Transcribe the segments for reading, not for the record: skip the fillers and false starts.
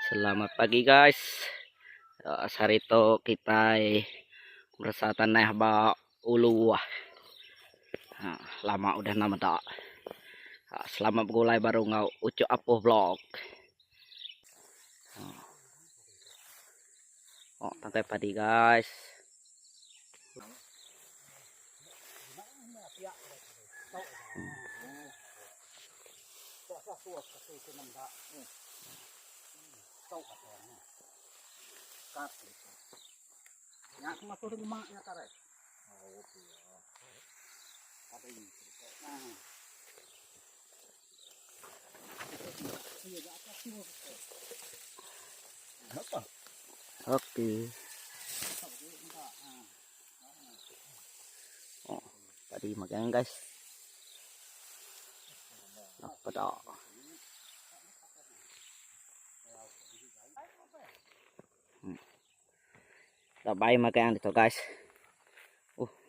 Selamat pagi guys. Sehari tu kitai meresa tanah ba ulu lama udah enda meda. Selamat begulai baru enggau Uchu Apoh Vlog. Oh, tangkai padi guys. Okey. Oh, tadi makan guys. Apa tak? Tak baik makan itu guys.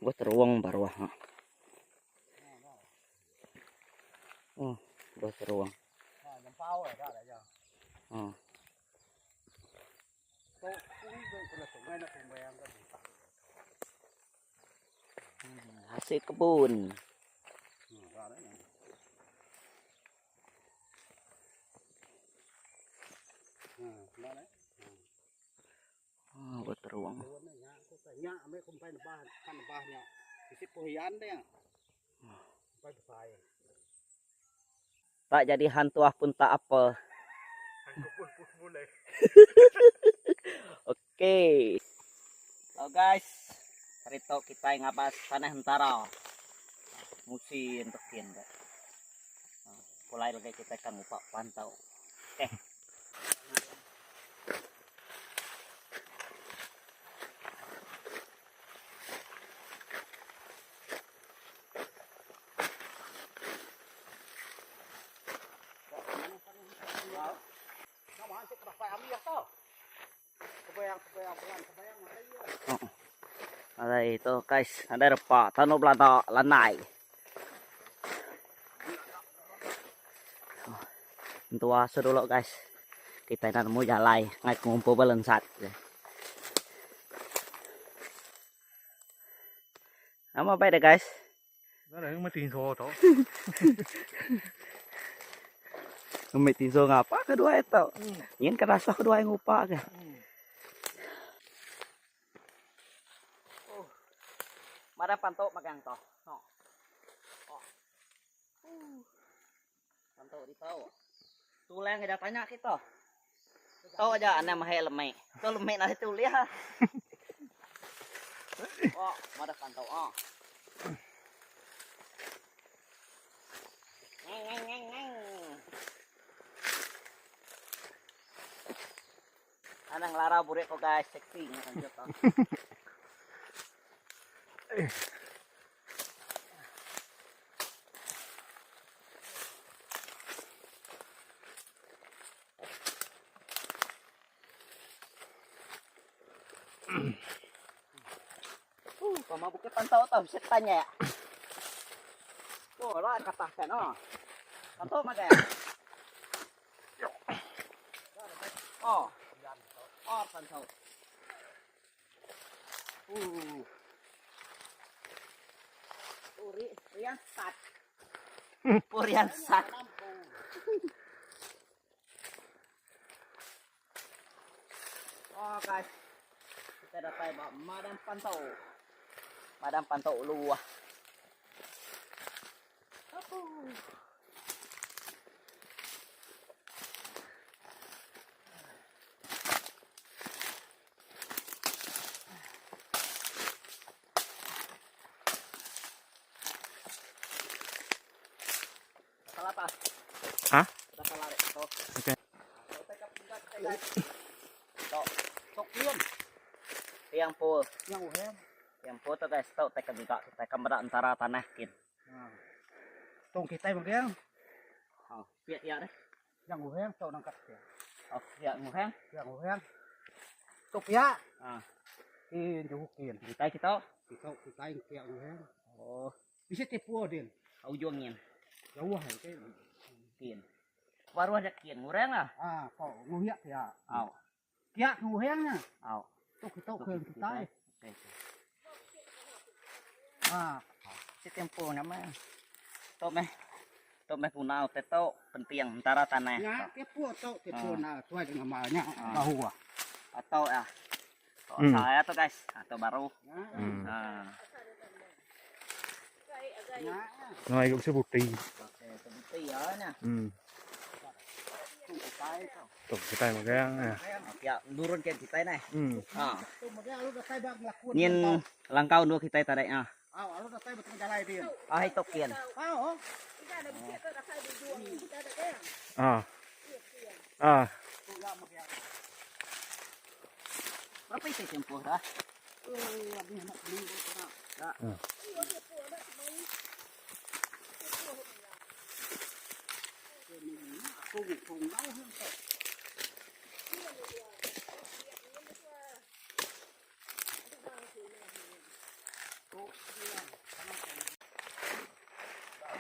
Buat teruang baru ah. Oh, buat teruang. Oh. Hasil kebun. Oh, buat teruang. Tak jadi hantu ah pun tak apa. Okey. So guys, cerita kita ngabas tanah entara. Musim tekin ke. Pulai lagi kita kan ngupak pantau. Okey. Ada itu guys, ada repa tanu belanda lanai. Entua dulu guys. Kita nak nemu jalai ngai ngumpul belensat. Nama apa deh guys? Mesti tinso ngapa kedua itu? Ingin kerasa kedua yang ngupa ke? Oh. Mara pantok magang toh. No. Oh. Pantok di tau. Tulang ada tanya kita. Tahu aja ana mahai lemai. Tu lemai nasi tuliah. Oh, mara pantau oh. Ngeng ngeng ngeng ngeng. Anang lara burik ko guys, seksi lanjut to. Kau mau bukit pantau tau, bisa tanya ya. Oh, lah kata kan oh. Pantau mana ya? Oh. Oh, pantau. Puri, rian sat. Purian sat. Oh guys, kita dapat madam pantau. Madam pantau luah. Hah? Oke. Tiang pul. Tiang pul tu guys, tau teka juga kita merak antara tanah kin. Tong kita bagian. Oh, ya ya deh. Yang uheng tau nangkat ya. Oh, ya nguheng. Yang uheng. Tok ya. Ah. Kin juhukin. Kita kita. Kita kita yang tiang uheng. Oh, Bisa tipu din. ujungin. Jauh hai ke. Kin. Baru aja kian ngurang ah. Ah, kau nguhiak ya. Au. Kiak nguhiang nya. Au. Tu kita ke kitai. Okey. Ah, Si tempo nama. Tu meh. Tu meh guna utai tu penting entara tanah. Nya tipu tu tipu na tuai dengan nya bahu ah. Atau ah. Tu saya tu guys, atau baru. Ha. Noi cũng sẽ bút đi. Okey, tu ya nya. Tổ cái tay mà cái nè. Ya, nurun ke kita ni. Ha. Tu mega lu datai ba ngelakun. Nyin langkau dua kita tadi ah. Ah, lu datai ba tengah jalai dia. Ah, itu kian. Ah, oh. À. À. Berapa itu tempoh dah?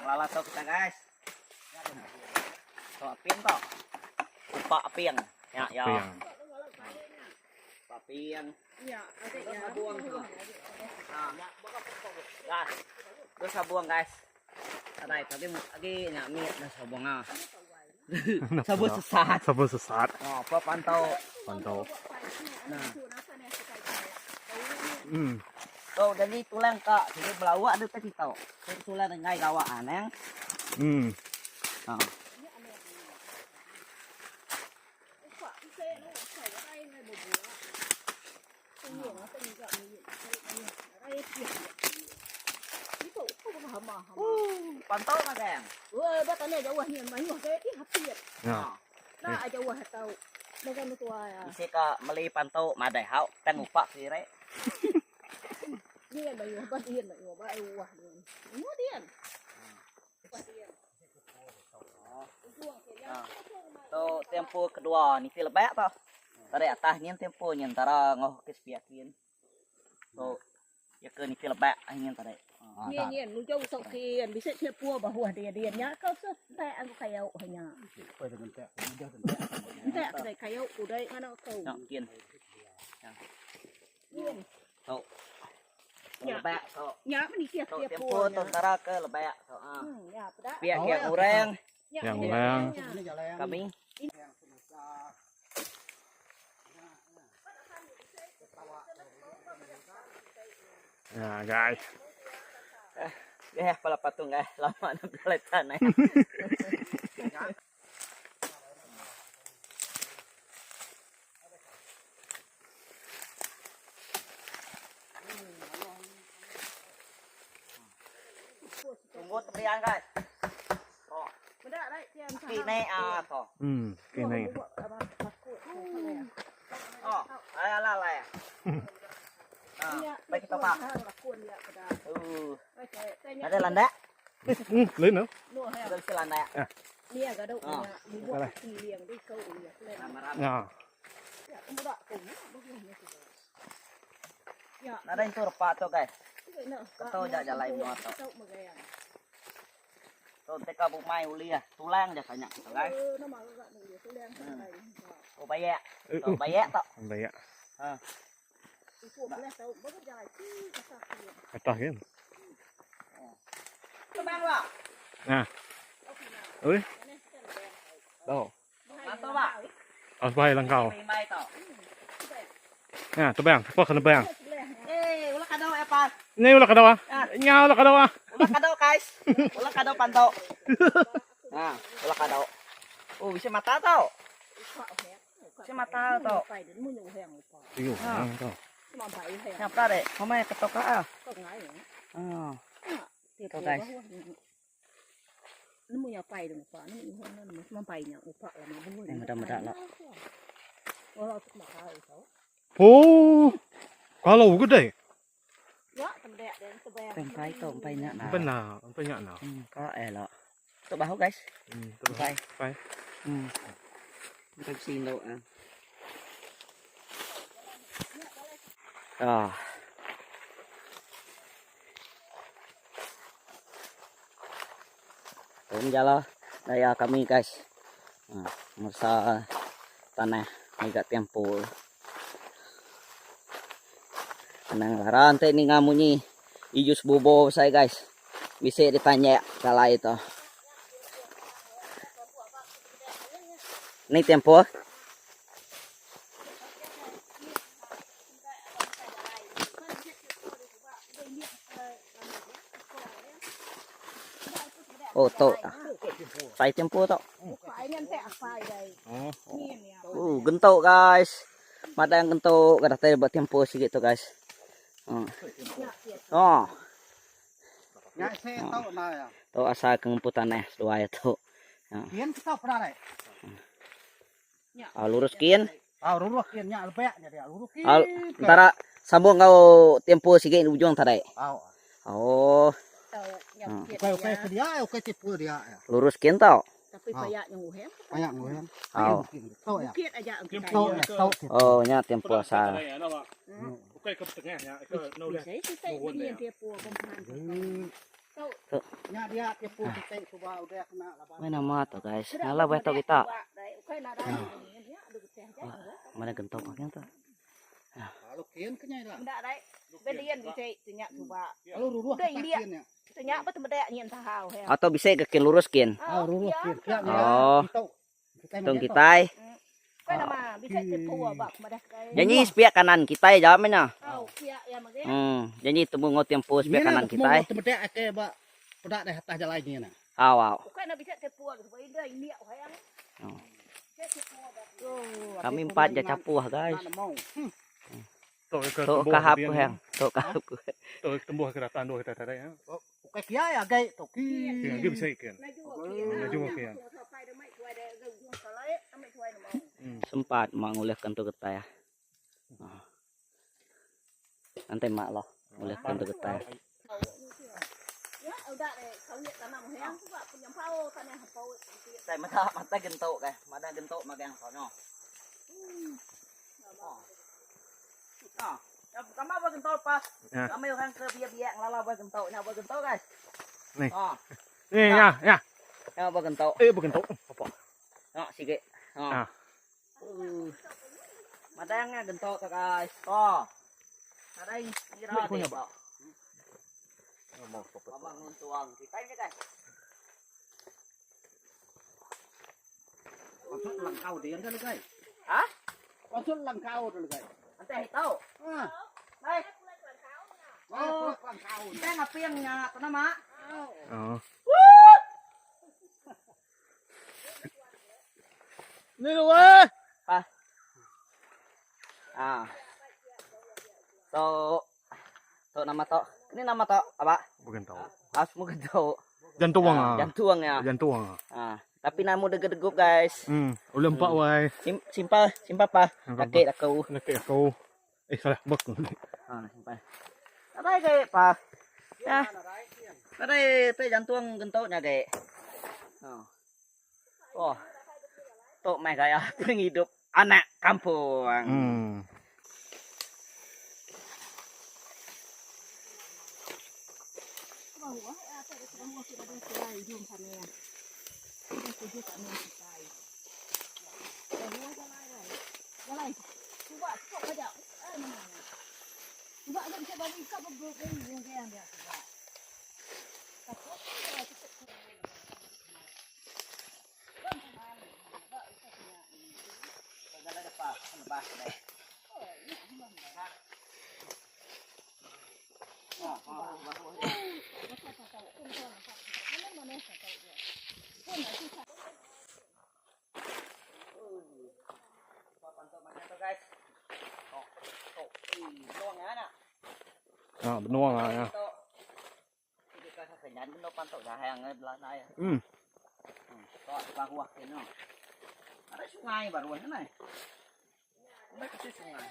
Lala tu kita guys. Tok apian tok. Upak apian. Ya ya. Piang. Upak apian. Terus sabuang tu. Ah. Guys. Terus sabuang guys. Adai tapi lagi nak miat dah sabuang ah. Sabun sesat. Sabun sesat. Oh, apa pantau. Pantau. Nah. Ừ. Tu jadi tulang kak, jadi belawak dia tadi tau. Tu tulang dengan gawak anang. Ừ. Ha. Pantau macam. Dạ. Isi ka meli pantau madai hau tang upak sire. Tu tempo kedua ni ti lebak tau. Tadi atas ni tempo ni antara ngoh ke sepiakin. Tu ya ke ni ti lebak ni tadi. Nien nien lu jauh sok kian bisa siapa bahwa dia dia nya kau se aku kaya hanya. Entek kedai kaya udai mana kau. Nak kian. Nien Tu. Lebak tu. nya ni kia Tu kia tempo tu antara ke lebak tu. Ah. Ya pada. Biar kia orang Yang orang. kami. Dạ guys. Eh, pala patung eh lama nak beletan eh. Tunggu tepian guys. Oh, Benda dai tian kini ah toh. Ừ, cái này. Oh, ayo lah lah. Ah, baik kita pak. Ada landak? Ừ, lên nữa. Ada si landak. Nia ga dau Ah. nya buat liang di kau lia. Rame-rame. Dạ. Ya, muda kau. Ya. Ada itu repak tuh guys. Ketau jak jalai mua tu. Tu teka bumai uli ah, tulang je banyak tu guys. Oh bayak. Ừ. Tu bayak tok. Đấy ạ. Ah. Atas kan. Tebang lah. Nah. Ui. Đâu? Mantap pak. Ở bay lần cầu. Mai tok. Nè, tôi bèn, có khẩn bèn. Eh, ulah kadau apa? Này ulah kadau ah. Nhau ulah kadau ah. Ulah kadau guys. Ulah kadau pantau. Nah, ulah kadau. Oh, bisa mata tau. Bisa mata tau. Yêu tau. Nyapa deh, mama ketok ah. Ah. Tuh guys. Eh, mudah-mudahan lah. Ô, quá lâu cái đấy. Sampai tu, sampai nak nah. Bên nào, bên nhận nào. Có eh lo. Tu bahu guys. Ừ, tôi Sampai. Sampai. Sampai sini tu ah. Ah. Turun jalan daya kami guys. Meresa tanah mega tempo. Anang lara enti ninga munyi ijus bubo besai guys. Bisi ditanya kalai tu. Ni tempo. Oh tu. Sai tempo tu. Oh gentok guys. Madang gentok ke datai ba tempo sigi tu guys. Oh. Tu asal ke ngempu tanah seduai tu. Ah, lurus kin. Ah, lurus kin nya lebek nya dia. Lurus kin. Ah, antara sambung enggau tempo sigi ujung tadi. Ah. Oh. Ukai ukai ke dia, ukai tipu dia. Lurus kin tau. Tapi payak nya nguhem. Payak nguhem. Oh. Bukit aja engkau. Oh, nya tempo asal. Ukai ke tengah nya, ke no leh. Nya dia tipu kitai suba udah kena laban. Mana nama tu guys? Ngalah bah tu kita. Mana gentok pakai tu? Lalu kian ke nya ila. Enda dai. Bedian bisi tu nya suba. Lalu ruruh ke kian nya. Tu nya ba temedak nyin sahau he. Atau bisi ke kin lurus kin. Oh, ruruh kin. Oh. Tung kitai. Janji sepiak kanan kitai jawab meh nya. Hmm, janji temu enggau tempo sepiak kanan kitai. Au au. Kami empat ja capuh guys. Tok kahap ku hang. Tok kahap ku. Tok tembuh ke datang dua kita tadi ya. Ukai kia ya gai tok ki. Agi bisa ikan. Laju ke ya. Sempat mak ngulihkan tu getai ah. Nanti mak loh ngulihkan tu getai. Saya mata mata gentok kai, mata gentok magang sono. Kama ba gentok pa. Kami orang ke biak-biak ngelala ba gentok nya ba gentok guys. Ni. Ni ya ya. Nya ba gentok. Eh ba gentok. Apa? Ha sikit. Ha. Madang nya gentok tu guys. Oh. Nadai ngira ti. Bangun tuang kitai nya guys. Pansut langkau dia dah legai. Ha? Pansut langkau dah legai. Ante hitau. Ha. Baik. Oh, langkau. Kita ngapiang nya tu nama. Oh. Ni lu eh. Pa. Ah. So, tu nama tu. Ini nama tu apa? Bukan tahu. Ah, semua tahu. Jantung ah. Jantung ya. Jantung ah. Tapi namu degup-degup guys. Ulih empat wai. Sim simpa simpa pa. Sakit aku. Sakit aku. Eh salah bak. Ha simpa. Nadai ke pa. Ya. Nadai te jantung gentuk nya ke. Ha. Oh. Tok meh gaya pengidup anak kampung. Ah, benua ah ya. Ada sungai baru ni. Mai kecil sungai.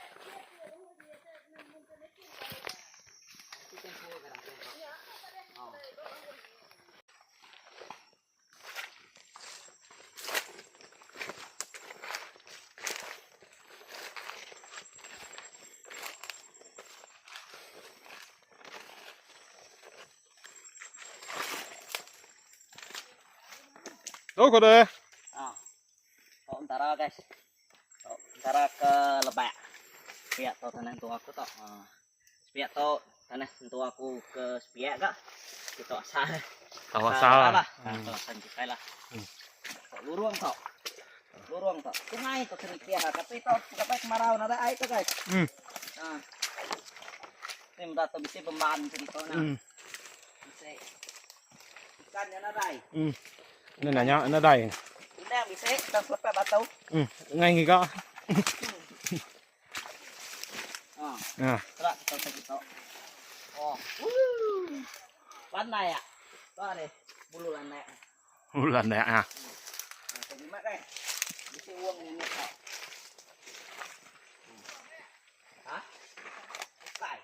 Đâu có đây. À. guys. Tok entara ke lebak. Sepiak tu tanah entua aku tok. Ha. Sepiak tu tanah entua aku ke sepiak ga. Kita asal. Tahu asal. Lah. Ha, tu asal kita lah. Tok lurung tok. Lurung tok. Sungai tok kena piah tapi tok sampai kemarau nadai ai tu guys. Ha. Ni meda tu bisi bemban cerita nah. Bisi. Ikan nya nadai. Enda nanya nadai. Indang bisi tang selepas batu. Ngai ngiga. Ha. Ha. Terak kita tu kita. Oh. Woo. Pandai ah. Tu ada bulu landai. Bulu landai ah. Terima kasih. Bisi uang ni tak. Ha? Ukai.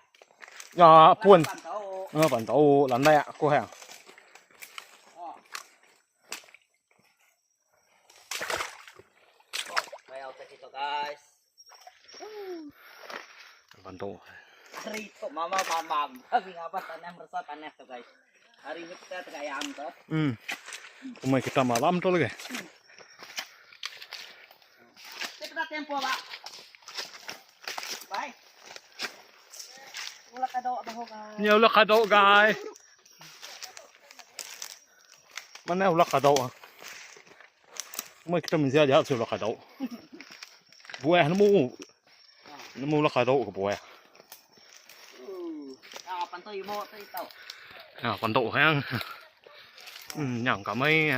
Ya pun. Pantau. Eh pantau landai aku hang. Oh. Oh, kita guys. Pantau. Hari tu mama mamam. Tapi ngapa tanah merasa tanah tu guys. Hari ni kita terayam tu. Umai kita malam tu lagi. Kita tempo pak. Bye. Wala ka daw abaho ka. Nya ulah kadau guys. Mana ulah kadau ah. Umai kita menjadi jahat ulah kadau. Buah nemu. Nemu ulah kadau ke buah. Ah, pantau ibu tu itu. À, pantau hang. Nyang kami.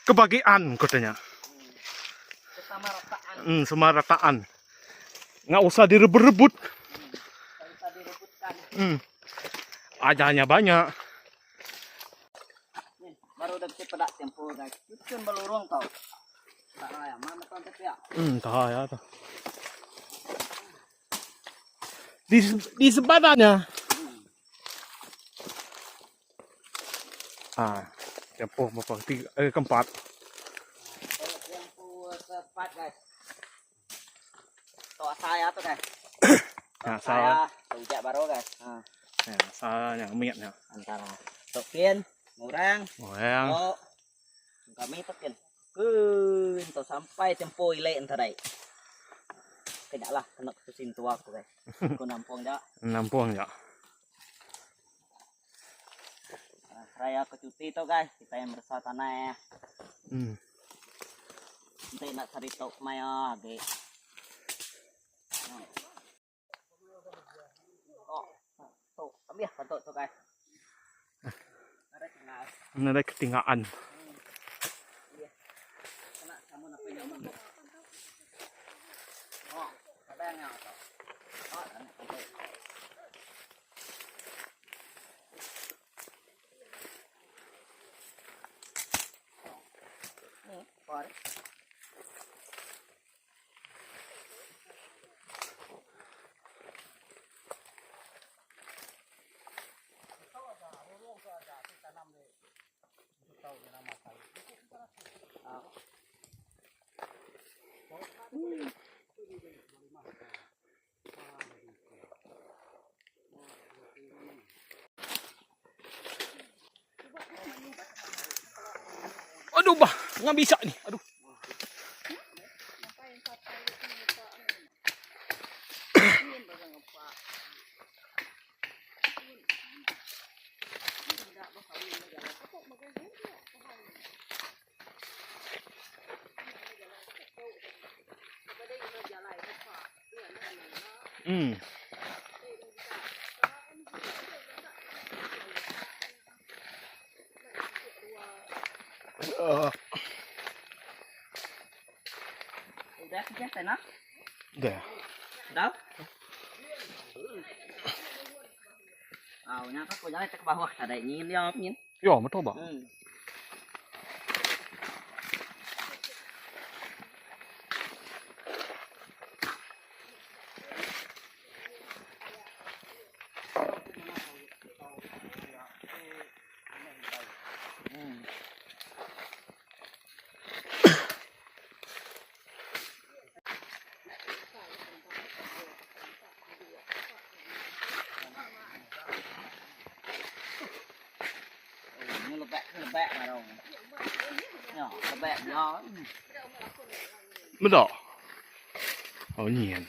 Kebahagiaan katanya. Kesamarataan. Semarataan. Nggak usah direbut-rebut. Nggak usah direbutkan. Adanya banyak. Nih, baru udah bisa pedak tempo guys. Cucun belurung tau. Tak raya, mana tuan tepi ya? Tak ya tuh. Di di sebadannya. Ah, tempo berapa? Tiga, keempat. Tempo keempat guys. Tok saya tuh guys. Nah, saya tujak baru guys. Ha. Ya, saya yang miat ya. Antara tok kian, ngurang. Ngurang. Tok. Kami tok kian. Kun to sampai tempo ile entah dai. Kena lah kena ketusin tua aku guys. Aku nampung dak. Nampung dak. Raya ke cuti tu guys, kita yang merasa tanah ya. Nanti nak cari tok maya ge. Oh, tok, ambil pantuk tu guys. Ada tinggal. Ada ketinggalan. Kena kamu nak punya. Oh, ada yang tok. Oh, ada pantuk. Aduh bah, nggak bisa nih. Aduh. Udah kerja sana? Udah. Udah? Oh, nyangka kau jalan ke bawah ada ingin ya, ingin. Ya, betul, Pak. Lebek baru. Ya, lebek ya. Meda. Oh nyin.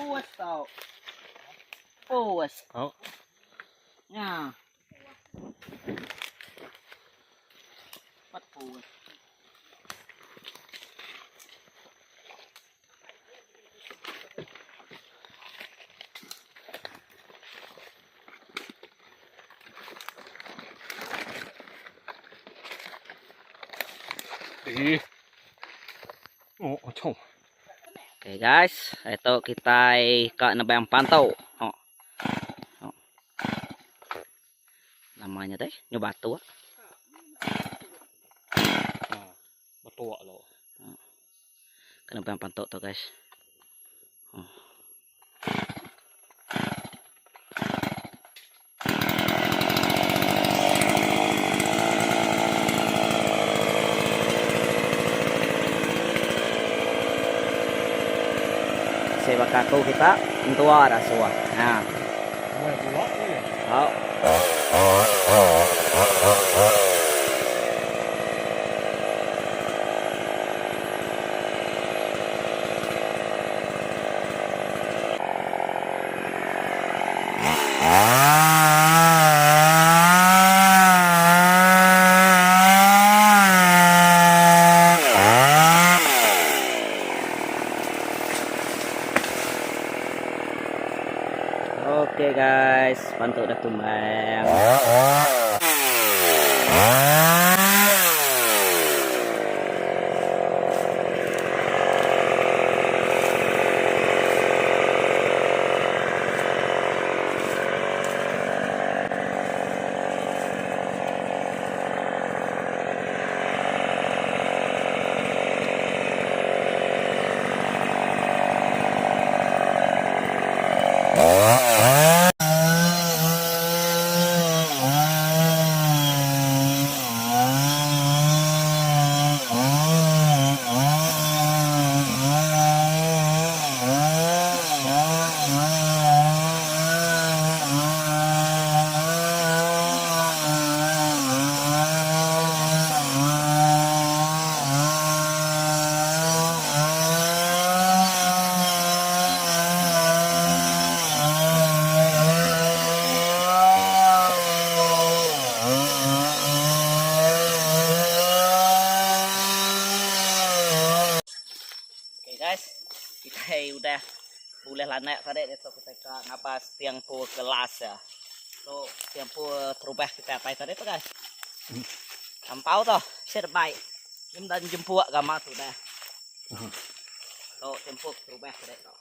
Puas tau. Puas. Oh. Nya. Pat puas. Eh. Oh, oh, Okay guys, itu kita ke nebang pantau. Oh. Oh. Namanya teh nyu batu. Ah, batu lo. Kena nebang pantau tu guys. Oh. Saya bakal aku kita entua dah suah. Ha. Oh. Okay guys, pantuk dah tumbang. Okay guys, kita udah boleh lanak tadi itu kita ke ngabas tiang pu kelas ya. So tiang pu terubah kita apa tadi tu guys. Ampau toh, serbai. Nim dan jemput gama sudah. So tiang pu terubah tadi tu.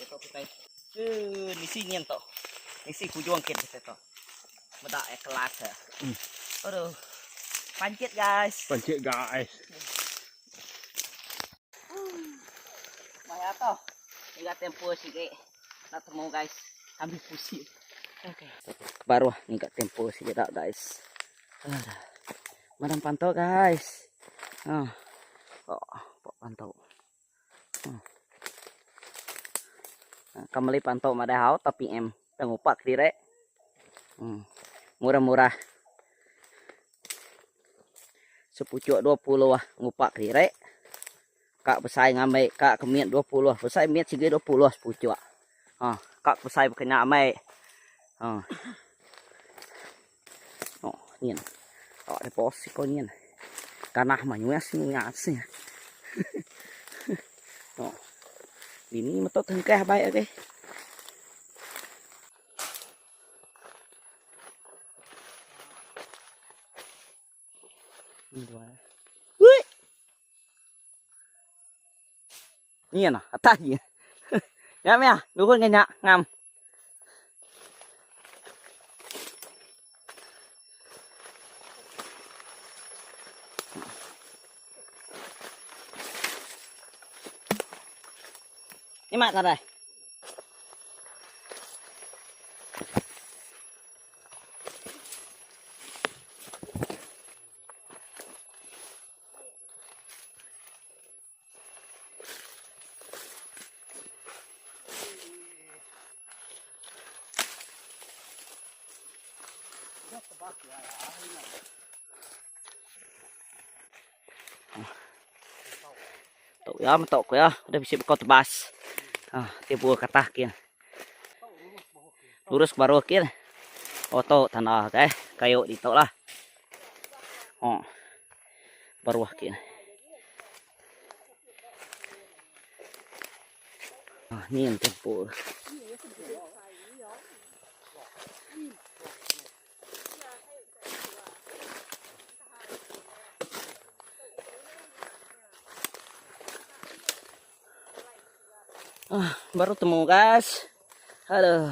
Itu kita ke nisi nyen toh. Nisi kujuang kin kita toh. Medak ya kelas ya. Aduh. Pancit guys. Pancit guys. Maya toh. Hingga tempo sikit. Nak temu guys. Ambil pusing. Okay. Baru hingga tempo sikit tak guys. Aduh. Madam pantau guys. Ah. Oh, pok pantau. Kamali pantau madahau tapi em tengupak dire. Murah-murah. Sepucuk 20 ah ngupak dire. Kak besai ngambil kak kemiat 20 besai miat sigi 20 sepucuk. Ha, kak besai kena ambil. Ha. Oh, nien. Oh, ada pos ko nien. Kanah mah nyuas nyuas. Oh. Ini metot hengkeh baik okey. Ini dua. Wih. Ni nah, atas ni. Nya meh ah, nurun ke nya ngam. Ni mak tadai. Tok ya metok ko ya udah bisi bekau tebas. Ha ti buah katah kin. Lurus ke baruh kin. Oh tok tanda kai kayu ditu lah. Oh. Baruh kin. Ah ni yang tempo. Ah, baru temu guys. Aduh.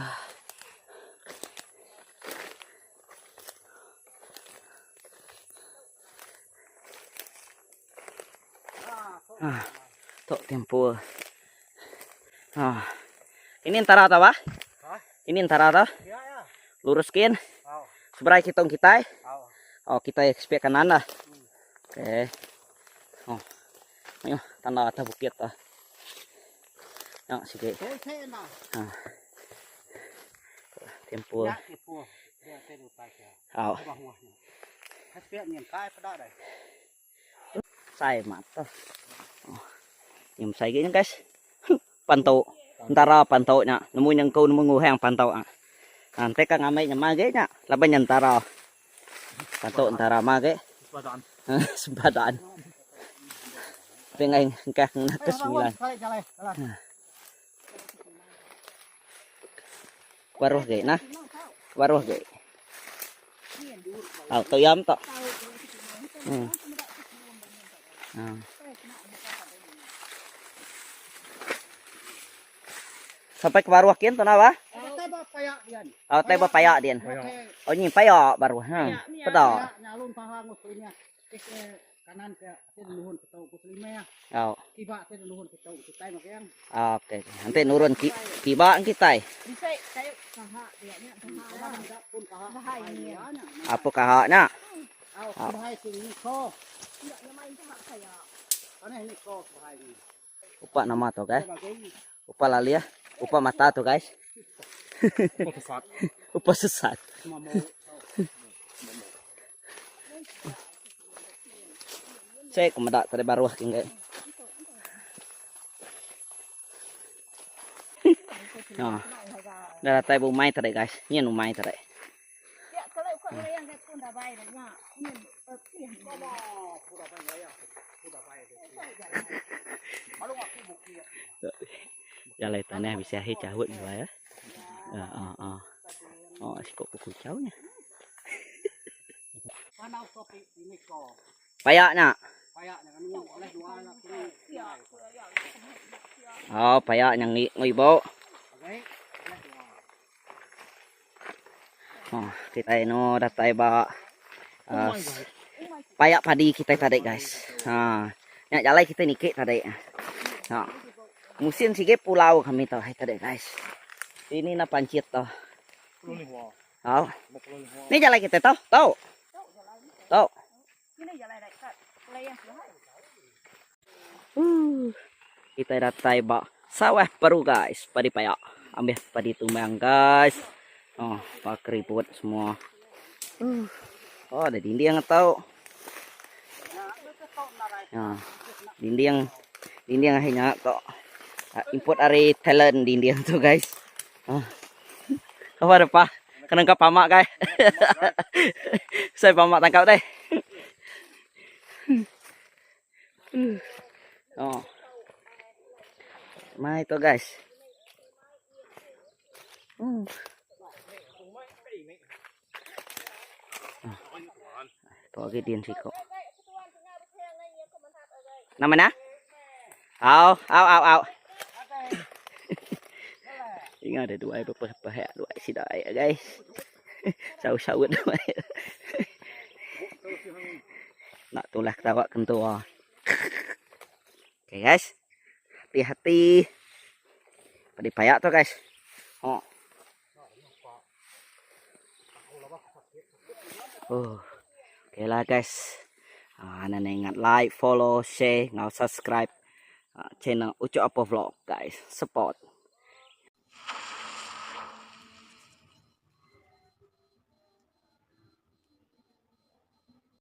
Ah, tok tempo. Ah. Ini antara atau apa? Ini antara atau? Ya ya. Lurus kin. Au. Seberai kitong kita. Au. Oh, kita expect kanan lah. Okey. Oh. Ayo, tanda atas bukit ah. Ya, sikit. Thế thế nào. Ah. Tempo. Ya tempo. Dia te lu tai kia. Oh, Bahua. Hết biết nhìn cái phải đây. sai mata. Oh. Yung sai gini guys. Pantau. Antara pantau nya. Nemu yang kau nemu nguhang pantau ah. Nanti ka ngamai nya mage nya. Laban nya antara. Pantau antara mage. Sepadaan. Sempadan. Pengen engkah nak ke sembilan. Jalan jalan jalan. Baruh ge nah. Baruh ge. Au tau yam tok. Hmm. Sampai ke baruh kin tu na ba? Tai ba payak dian. Oh, tai ba payak dian. Oh, ni payak baruh. Ha. Pedak. Nyalun pahang usulnya. Ke kanan ke te nuhun ke tau kuslime. Oh. Kiba te nuhun ke tau tai mak yang. Okey. Nanti nurun ki kiba kita. Bisa kayu kaha dia nya kaha. Pun kaha. Bahai ni. Apa kahak nak? Au bahai sing ni ko. Ya nya main kaha saya. Aneh ni ko bahai ni. Upak nama tu guys. Upak lali ya. Upak mata tu guys. Upak sesat. Upak sesat. Saya kemedak tadi baru tinggal. Nah, dah datai bumai tadi guys. Ni umai tadi. Ya kalau kau yang kat pun dah baik dah nya. Ni Jalai tanah bisa hi cahut ni ya. Ah ah ah. Oh, sikok kuku jauhnya. Panau kopi ini ko. Payak nak. Payak dengan nu oleh dua anak ni. Oh, payak yang ni ngoi bo. Okey. Oleh dua. Oh, kita no datai ba payak padi kita tadi guys. Ha. Nak jalai kita nikit tadi. Ha. Musim sikit pulau kami tau hai tadi guys. Ini nak pancit tau. Oh. Ni jalai kita tau. Tau. Tau. Ini jalan dah kat. Layang bahai. Kita datai ba sawah baru guys, padi payak. Ambil padi tumbang guys. Oh, pak keriput semua. Oh, ada dinding atau? Ya. Dinding dinding akhirnya kok import dari Thailand dinding tu guys. Oh. Apa ada pa? Kena kau pamak guys. Saya pamak tangkap deh. Oh. Mai tu guys. Tu lagi din siko. Nama mana? Au, au, au, au. Ingat ada duai berpehak duai sida ai guys. Saut-saut duai. Nak tulah ketawa kentua. Okay guys. Hati-hati. Padi payak tu guys. Oh. Oh. Okay lah guys. Ah, anda ingat like, follow, share, ngau subscribe channel Ucok Apa Vlog guys. Support.